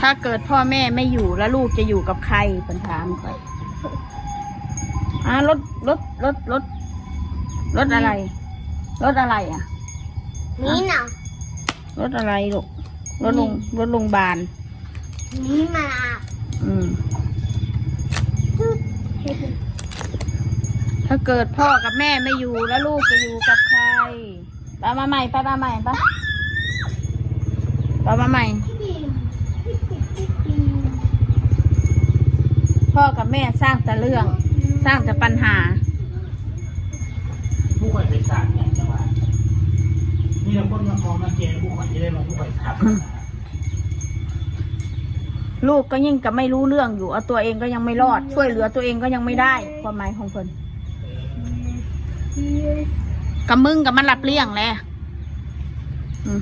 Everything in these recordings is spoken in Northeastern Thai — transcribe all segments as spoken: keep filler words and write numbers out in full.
ถ้าเกิดพ่อแม่ไม่อยู่แล้วลูกจะอยู่กับใคร เพิ่นถามไป อ่ารถรถรถรถรถอะไร รถอะไรอ่ะ นี่นะ รถอะไรลูก รถโรงรถโรงพยาบาล นี่มา อืม ถ้าเกิดพ่อกับแม่ไม่อยู่แล้วลูกจะอยู่กับใคร ไปมาใหม่ ไปมาใหม่ ไป ไปมาใหม่ พ่อกับแม่สร้างแต่เรื่อง สร้างแต่ปัญหา ผู้ข่อยไปสร้างอย่างจังหวัดนี่เราคนมาคอมาแกงผู้ข่อยจะได้มาผู้ข่อยขับ ลูกก็ยิ่งจะไม่รู้เรื่องอยู่ เอาตัวเองก็ยังไม่รอด ช่วยเหลือตัวเองก็ยังไม่ได้ ความหมายของเพิ่น กับมึงกับมันรับเลี้ยงแหละ อืม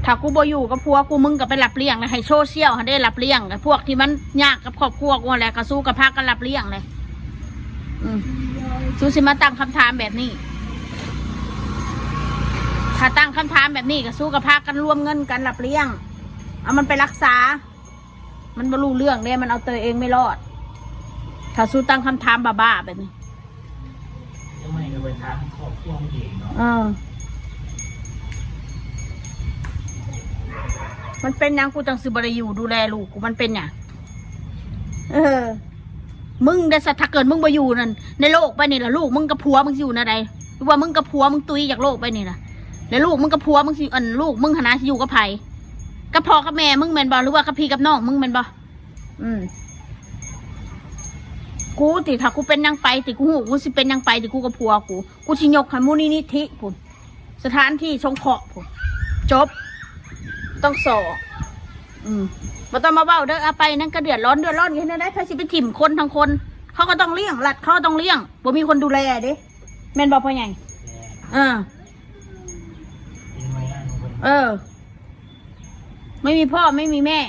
ถ้ากูบ่อยู่กับผัวกู มึงก็ไปรับเลี้ยงนะ ให้โซเชียลให้ได้รับเลี้ยง พวกที่มันยากกับครอบครัวกูแหละ ก็สู้กับพากันรับเลี้ยงเลย อืม สู้สิมาตั้งคำถามแบบนี้ ถ้าตั้งคำถามแบบนี้ก็สู้กับพากันรวมเงินกันรับเลี้ยง เอามันไปรักษา มันบ่รู้เรื่องเด้ มันเอาตัวเองไม่รอด ถ้าสู้ตั้งคำถามบ้าๆแบบนี้ ทำไมก็ไปถามครอบครัวมันเองเนาะ เออ มันเป็นหยังกูจังสิบ่ได้อยู่ดูแลลูกกู มันเป็นหยัง เออ มึงได้สัตว์ ถ้าเกิดมึงบ่อยู่นั่น ในโลกใบนี้ล่ะ ลูกมึงกับผัวมึงสิอยู่แนวใด หรือว่ามึงกับผัวมึงตุยจากโลกใบนี้ล่ะ แล้วลูกมึงกับผัวมึงสิ อันลูกมึงหนนาสิอยู่กับไผ กับพ่อกับแม่มึงแม่นบ่ หรือว่ากับพี่กับน้องมึงแม่นบ่ อืม กูติ ถ้ากูเป็นหยังไปติ กูฮู้กูสิเป็นหยังไปติ กูกับผัวกู กูสิยกให้มูลนิธิพุ้น สถานที่สงเคราะห์พุ้น จบ ต้องสอ อืม บ่ต้องมาเว้าเด้อ เอาไปนั่นก็เดือดร้อน เดือดร้อนอยู่นั่นได้ ไผสิไปถิ่มคนทั้งคน เขาก็ต้องเลี้ยง รัฐเขาก็ต้องเลี้ยง บ่มีคนดูแลเด้ แม่นบ่พ่อใหญ่ เออ เป็นไว้อันของคน เออ ไม่มีพ่อไม่มีแม่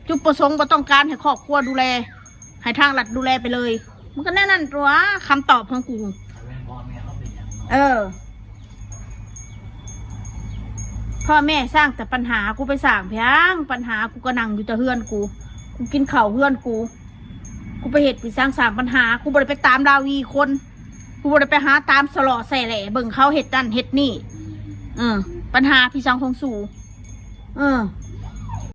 จุดประสงค์บ่ต้องการให้ครอบครัวดูแล ให้ทางรัฐดูแลไปเลย มันก็แน่นั่นตัว คำตอบของกู แม่พ่อแม่เขาเป็นอย่างเนาะ เออ พ่อแม่สร้างแต่ปัญหา กูไปสร้างเพียงปัญหา กูก็นั่งอยู่แต่เฮือนกู กูกินข้าวเฮือนกู กูไปเฮ็ดไปสร้าง สร้างปัญหา กูบ่ได้ไปตามราวีคน กูบ่ได้ไปหาตามสะเลาะแสแหล่เบิ่งเขาเฮ็ดนั่นเฮ็ดนี่ เออ ปัญหาพี่สังของสู เออ